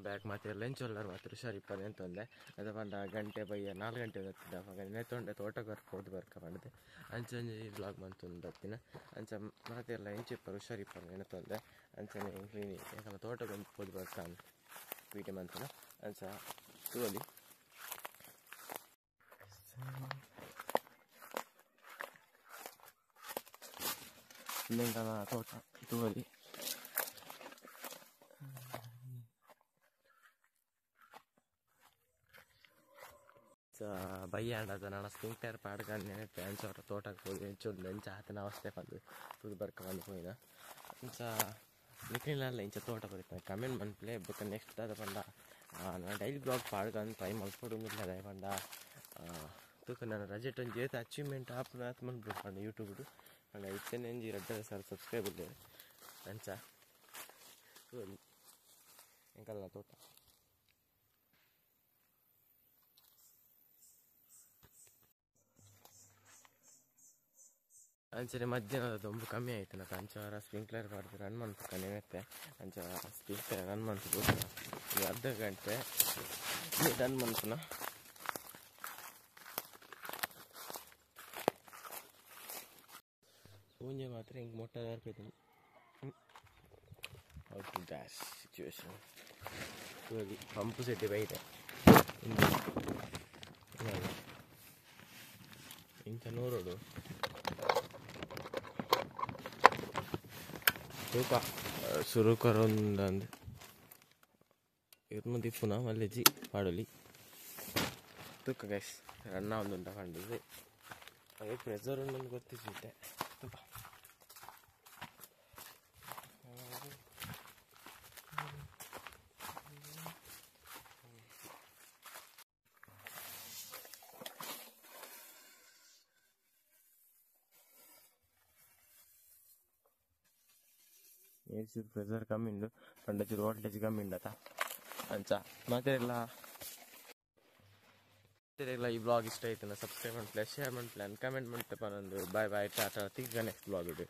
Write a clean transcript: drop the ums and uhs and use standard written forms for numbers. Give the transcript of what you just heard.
Back ಮಾತೆರ್ಲ ಎಂಚೊಲ್ಲರ್ ಮಾತ್ರ ಹುಷಾರಿಪ್ಪನೆ ಅಂತಂದೆ ಅದ ಪಂಡ ಗಂಟೆ ಬಯ್ಯ 4 ಗಂಟೆ ಬತ್ತಿದ್ದ ಅಪಗ ನೆತ್ತೊಂಡೆ ತೋಟಗಾರ ಪೋದು ಬರ್ಕ ಪಂಡದೆ ಅಂಚ ಒಂಜಿ ವ್ಲಾಗ್ ಮಂತೊಂದು ಬತ್ತಿನ ಅಂಚ ಮಾತೆರ್ಲ ಎಂಚಿಪ್ಪರು ಹುಷಾರಿಪ್ಪನೆ ನೆನತೊಂದೆ ಅಂಚನೆ ಎಂಕ್ಲಿನಿ ಯಾಕಂದ್ರೆ ತೋಟಗೊಂದು ಪೋದು ಬರ್ಕ ವೀಡಿಯೋ ಮಂತನ ಅಂಚ ತೂವೊಲಿ ಇಂದೆಂಕಲ ತೋಟ ತೂವೊಲಿ ಬಯ್ಯಾಂಡದ ನನ್ನ ಸ್ಪ್ರಿಂಕ್ಲರ್ ಪಾಡ್ಕೊಂಡು ನೆನಪೆ ಅಂಚ ಅವರ ತೋಟಕ್ಕೆ ಹೋಗಿ ಎಂಚ ಎಂಚ ಆತನ ಅವಸ್ಥೆ ಬಂದು ತೂದು ಬರ್ಕ ಬಂದು ಹೋಯಿನ ಅಂಚ ನಿಕ್ಲಿನಲ್ಲ ಇಂಚ ತೋಟ ಬರುತ್ತೆ ಕಮೆಂಟ್ ಮನ್ಪ್ಲೆ ಬೊಕ್ಕ ನೆಕ್ಸ್ಟ್ ದಾದ ಪಂಡ ನಾನು ಡೈಲಿ ಬ್ಲಾಗ್ ಪಾಡ್ಕೊಂಡು ಟ್ರೈ ಮಲ್ಪೊಡು ದಾಯ ಪಂಡ ತೂಕ ನಾನು ರಜೆಟ್ ಒಂಜಿ ಏತ್ ಅಚೀವ್ಮೆಂಟ್ ಆಪುನ ಆತ್ ಮನ್ಪುಡು ಪಂಡ ಯೂಟ್ಯೂಬ್ ಪಂಡ ಇತ್ತೆನೆ ಒಂಜಿ 2500 ಸಬ್ಸ್ಕ್ರೈಬ್ ಉಲ್ಲೆರ್ ಅಂಚ ತೂವೊಲಿ ಎಂಕಲ್ನ ತೋಟ ಅಂಚನೆ ಮಧ್ಯಾಹ್ನದ ದೊಂಬು ಕಮ್ಮಿ ಆಯ್ತು ನಾಕ ಅಂಚ ಸ್ಪ್ರಿಂಕ್ಲರ್ ಪಾಡ್ದು ರನ್ ಮನ್ಪುಕ ನೆನಪೆ ಅಂಚ ಸ್ಪ್ರಿಂಕ್ಲರ್ ರನ್ ಮನ್ಪುದು ಅರ್ಧ ಗಂಟೆ ರನ್ ಮನ್ಪುನ ಪೂಂಜೆ ಮಾತ್ರ ಹಿಂಗೆ ಮೊಟ್ಟೆ ಬರ್ಬೇಕು out to dash situation pump set ಬೈತೆ ಇಂಚ ನೂರೋಡು ತೂಕ ಸುರು ಕರೊಂದು ಇರ್ನು ದಿಪ್ಪುನ ಮಲ್ಲೆಜಿ ಪಾಡೊಲಿ ತೂಕ ಗೈಸ್ ರನ್ನ ಒಂದುಂಟ ಪಂಡದು ಅದೇ ಪ್ರೆಸರ್ ಉಂಡೊಂದು ಗೊತ್ತಿದ್ದೆ ತೂಕ ಪ್ರೆಷರ್ ಕಮ್ಮಿ ಉಂಡು ಪಂಡ ಚೂರು ವೋಲ್ಟೇಜ್ ಕಮ್ಮಿ ಉಂಡತ ಅಂಚ ಮಾತೆರ್ಲ ಮಾತೆರ್ಲ ಈ ಬ್ಲಾಗ್ ಇಷ್ಟ ಆಯ್ತು ಸಬ್ಸ್ಕ್ರೈಬ್ ಮನ್ಪುಲೆ ಶೇರ್ ಮನ್ಪುಲೆ ಕಮೆಂಟ್ ಮನ್ಪುಲೆ ಪನೊಂದು ಬಾಯ್ ಬಾಯ್ ಟಾಟಾ ತಿಕ್ಕ ನೆಕ್ಸ್ಟ್ ಬ್ಲಾಗ್ ಇಡು.